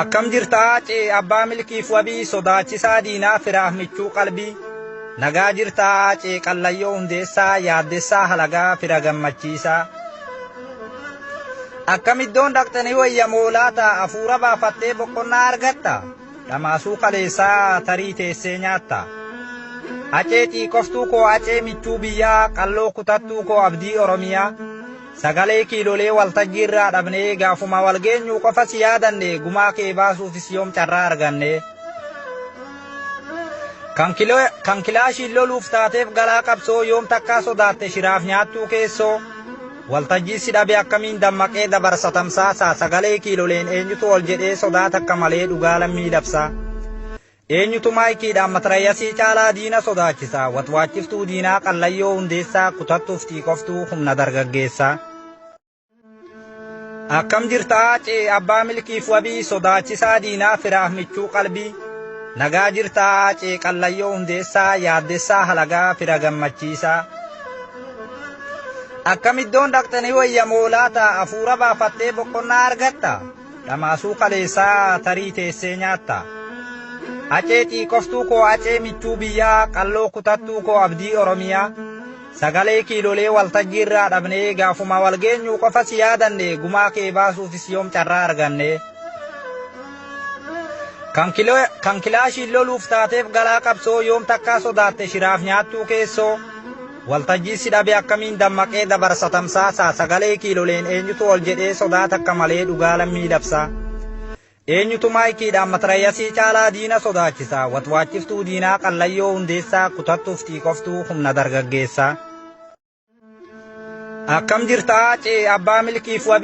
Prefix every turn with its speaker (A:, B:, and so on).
A: Akkam jirta Acee abbaa milkiif wabii sodaachisaa diinaa firaaf michuu qalbii. Nagaa jirta Acee qallayyoo hundeessaa yaaddessaa halagaa fira gammachiisaa. Akkam iddoon dhaqxanii wayya moolaata hafuura baafattee boqonnaa argatta. Dhamaasuu kaleessaa tarii teessee nyaatta. Acee xiiqoftuu koo acee michuu biyyaa qalloo kutattuu koo abdii Oromiyaa. Sagalee kiilolee waltajjii irraa dhabnee gaafuma walgeenyuu qofa si yaadanne gumaa kee baasuufis yoom carraa arganne. Kan kilaashiin loluuf taateef galaa qabsoo yoom takkaa sodaatte shiraaf nyaattuu keessoo. Waltajjii si dhabe akkamiin dammaqee dabarsa tamsaasaa sagalee kiiloleen eenyutu ol jedhee sodaa takka malee dhugaa lammii labsaa. Eenyutu maayikiidhaan matrayyasii caalaa diina sodaachisa watwaachiftuu diinaa qallayyoo hundeessaa kutattuuf xiiqoftuu humna dargaggeessaa. Akkam jirta Acee abbaa milkiif wabii sodaachisaa diinaa firaaf michuu qalbii. Nagaa jirta Acee qallayyoo hundeessaa yaaddessaa halagaa fira gammachiisaa. Akkam iddoon dhaqxanii wayya moolaata hafuura baafattee boqonnaa argatta. Dhamaasuu kaleessaa tarii teessee nyaatta. Acee xiiqoftuu koo acee michuu biyyaa qalloo kutattuu koo abdii Oromiyaa. Sagalee kiilolee waltajjii irraa dhabnee gaafuma walgeenyuu qofa si yaadanne gumaa kee baasuufis yoom carraa arganne. Kan kilaashiin loluuf taateef galaa qabsoo yoom takkaa sodaatte shiraaf nyaattuu keessoo. Waltajjii si dhabe akkamiin dammaqee dabarsa tamsaasaa sagalee kiiloleen eenyutu ol jedhee sodaa takka malee dhugaa lammii labsaa. Eenyutu maayikiidhaan matrayyasii caalaa diina sodaachisa watwaachiftuu diinaa qallayyoo hundeessaa kutattuuf xiiqoftuu humna dargaggeessaa. Akkam jirta Acee abbaa milkiif wabii.